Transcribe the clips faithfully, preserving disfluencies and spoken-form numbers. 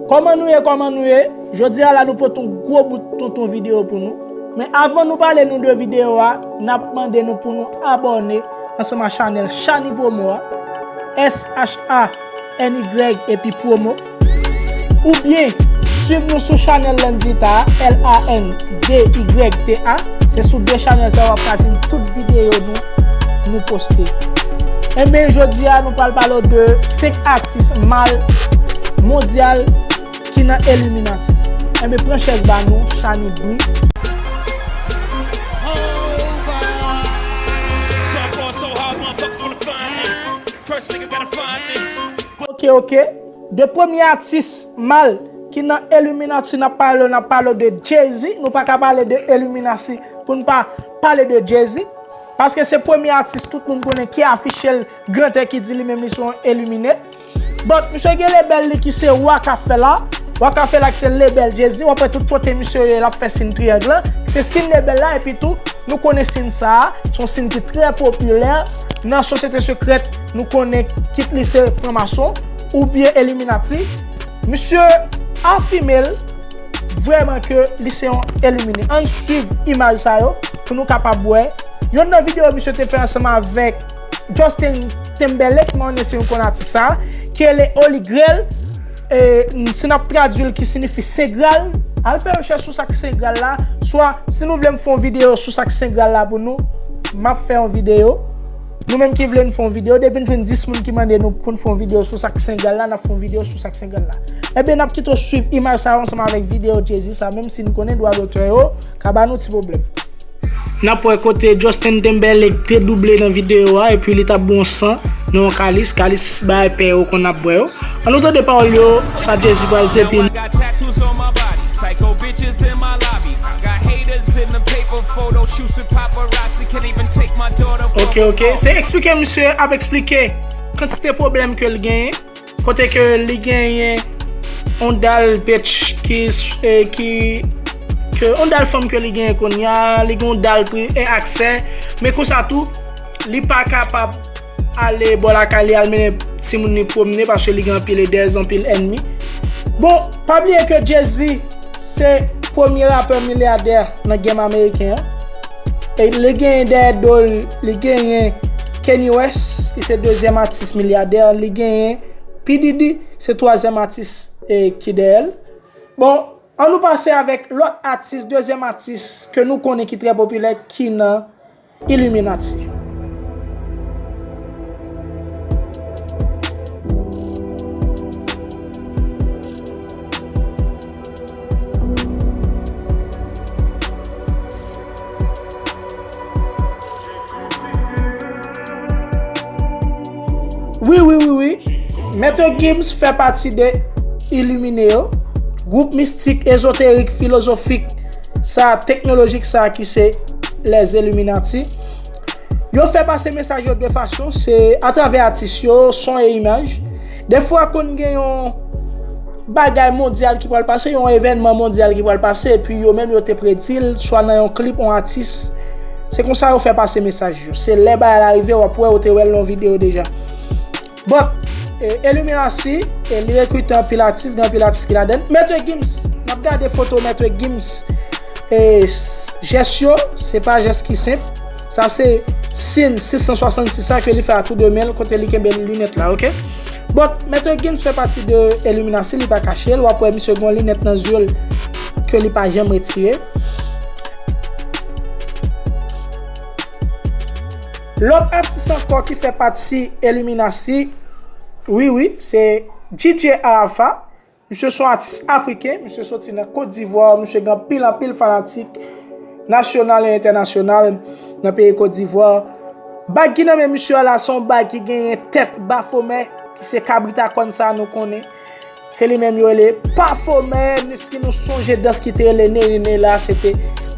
Kòman nou ye, kòman nou ye? Jodi a la nou pote yon gwo bout tonton videyo pou nou. Men avan nou pale nou de videyo a, n ap mande nou pou nou abòne ansanm ak chanèl Shany Promo a, S H A N Y epi Promo. Oubyen swiv nou sou chanèl Landita a, L A N D Y T A. Se sou de chanèl sa w ap ka jwenn tout videyo nou, nou poste. Enben, jodi a, nou pral pale w de senk atis mal mondyal ki nan Illuminati. Enben, pran chèz ba nou, Shany Bri. Ok, ok. De premye atis mal ki nan Illuminati, n ap pale, n ap pale de Jay-Z. Nou pa ka pale de Illuminati pou n pa pale de Jay-Z. Paske se premye atis tout moun konnen ki afiche l grantè, ki di li menm li se yon ilimine. But misye gen lebèl li ki se Roc-A-Fella. Roc-A-Fella ki se lebèl Jay-Z. W ap wè tout kote misye ye, l ap fè siy triyang lan. Se siy lebèl la, epi tou, nou konnen siy sa a. Se yon siy ki trè popilè nan sosyete sekrè. Nou konnen kit li se franmason oubyen Illuminati. Misye afime l vrèman ke li se yon ilimine. Ann swiv imaj sa yo pou nou kapab wè. Yonn nan videyo misye te fè ansanm avèk Justin Timberlake, mwen menm si nou konn atis sa, ki rele Holy Grail. E, si n ap tradui l, ki siyifi Sen Gral, al fè rechèch sou sa k Sen Gral la. Swa, si nou vle m fè yon videyo sou sa k Sen Gral la pou nou, m ap fè yon videyo. Nou menm ki vle n fè yon videyo, depi n jwenn dis moun ki mande nou pou n fè yon videyo sou sa k Sen Gral la, n ap fè yon videyo sou sa k Sen Gral la. Enben, n ap kite w swiv imaj sa yo ansanm avèk videyo Jay-Z sa, menm si n konnen dwa dotè yo ka ba nou ti pwoblèm. N ap wè kote Justin Timberlake te double nan videyo a, epi li t ap bwè yon san nan yon kalis, kalis bagay pè yo konn ap bwè yo. Ann nou tande pawòl yo, sa Jay-Z pral di, epi Psycho bitches in my lobby. I got haters in the paper photo shoots with paparazzi. Can't even take my daughter for Ok, ok. Se eksplike misye ap eksplike kantite pwoblèm ke l genyen. Kote ke li genyen yon dal bitch ki, eh, ki, ke yon dal fanm ke li genyen kounye a, li gen yon dal pri e aksè. Men konsa tou, li pa kapab ale bò lakay li al mennen timoun li pwomne paske li gen anpil edèz, anpil ènmi. Bon, pa bliye ke Jay-Z se premye rapè milyadè nan game ameriken an. E li genyen dèyè do l, li genyen Kanye West, ki se dezyèm atis milyadè, li genyen P Diddy, se twazyèm atis, eh, ki dèyè l. Bon, ann nou pase avèk lòt atis, dezyèm atis ke nou konnen ki trè popilè, ki nan Illuminati. Wi, wi, wi, wi. Mèt Gims fè pati de Ilimine yo, gwoup mistik, ezoterik, filozofik, sa, teknolojik sa ki se les Illuminati. Yo fè pase mesaj yo de fason, se atravè atis yo, son e imaj. Defwa konn gen yon bagay mondyal ki pral pase, yon evènman mondyal ki pral pase, epi yo menm yo te predi l, swa nan yon klip, yon atis. Se konsa yo fè pase mesaj yo. Se lè bagay la rive, w ap wè, ou te wè l nan yon videyo deja. Bon, e, Illuminati, e, li rekrite anpil atis, gen anpil atis ki ladan l. Mèt Gims, n ap gade foto Mèt Gims, e, s-, jès yo, se pa jès ki senp. Sa se siy sis san swasannsis sa ke li fè a tou de men l, kote li kenbe linèt la, oke? Bon, Mèt Gims fè pati de Illuminati, li pa kache l. W ap wè misye gen yon linèt nan zye l ke li pa janm retire. Lòt atis ankò ki fè pati Illuminati, wi, wi, se D J Arafat. Misye se yon atis afriken, misye soti nan Kot Divwa, misye gen anpil, anpil fanatik nasyonal e entènasyonal nan peyi Kot Divwa. Bag ki nan men misye a la, se yon bag ki genyen tèt Bafomè, ki se kabrit a kòn sa a nou konnen. Se li menm yo rele Bafomè, miski nou sonje dans ki te rele Nene Nene la, se te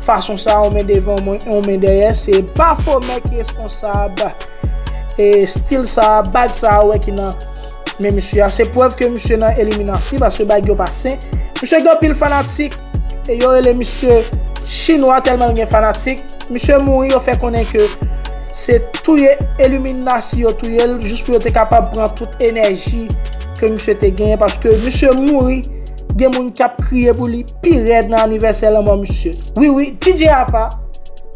fason sa, yon men devan, yon men, yon men dèyè, se Bafomè ki responsab. E stil sa, bag sa, ou wè ki nan men misye a, se prèv ke misye nan Illuminati, paske bag yo pa sen. Misye gen anpil fanatik, e yo rele misye chinwa tèlman l gen fanatik. Misye mouri, yo fè konnen ke se touye Illuminati yo touye l, jis pou yo te kapab pran tout enèji ke misye te genyen, paske misye mouri Gen moun k ap kriye pou li pi rèd nan anivèsè lanmò misye. Wi, wi, D J Afa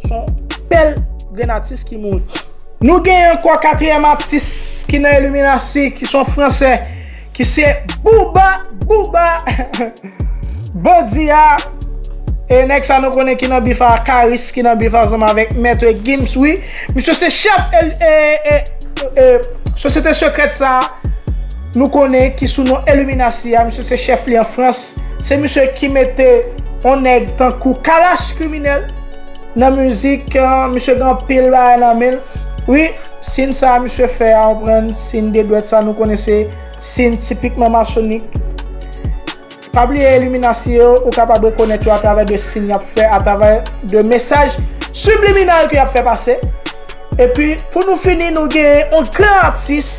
se yon bèl grenn atis ki mouri. Nou gen ankò katriyèm atis ki nan Illuminati, ki se yon fransè, ki se Booba, Booba, Bandi a. E nèg sa nou konnen ki nan bif a Karis, ki nan bif ansanm avèk Maître Gims, wi. Misye se chèf e, e, e, e, sosyete sekrèt sa a, nou konnen ki sou non Illuminati a. Misye se chèf li an Frans. Se misye ki mete yon nèg tankou Kalash kriminèl nan mizik, eh, misye gen anpil bagay nan men l. Wi, sin sa a misye fè a, ou pran sin de dwèt sa, nou konnen se sin tipikman masonik. Pa bliye Illuminati yo, ou kapab rekonèt yo atravè de sin y ap fè, atravè de mesaj subliminal ke y ap fè pase. Epi, pou nou fini, nou gen yon gran atis,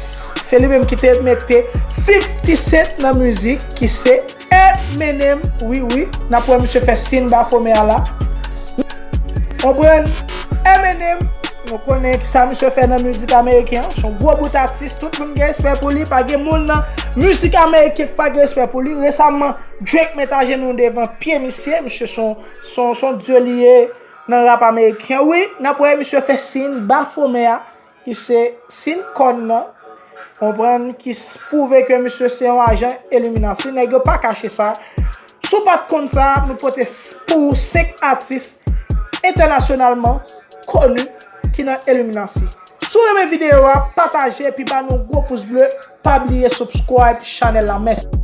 se li menm ki te mete fifty Cent nan mizik, ki se Eminem. Wi, wi, n ap wè misye fè sin Baphomet a la. Konprann? Eminem, nou konnen sa misye fè nan mizik ameriken an. Se yon gwo bout atis, tout moun gen respè pou li. Pa gen moun nan mizik ameriken ki pa gen respè pou li. Resaman, Drake met ajenou devan pye misye. Misye se yon, se yon, se yon dye li ye nan rap ameriken. Wi, n ap wè misye fè sin Baphomet a, ki se sin kòn nan. Konprann? Ki s-, pwouve ke misye se yon ajan Illuminati. Nèg yo pa kache sa. Si w pa t konn sa, nou pote s-, pou ou senk atis entènasyonalman koni ki nan Illuminati. Si w renmen videyo a, pataje epi ba nou gwo pous ble. Pa bliye subscribe chanèl la. Mèsi.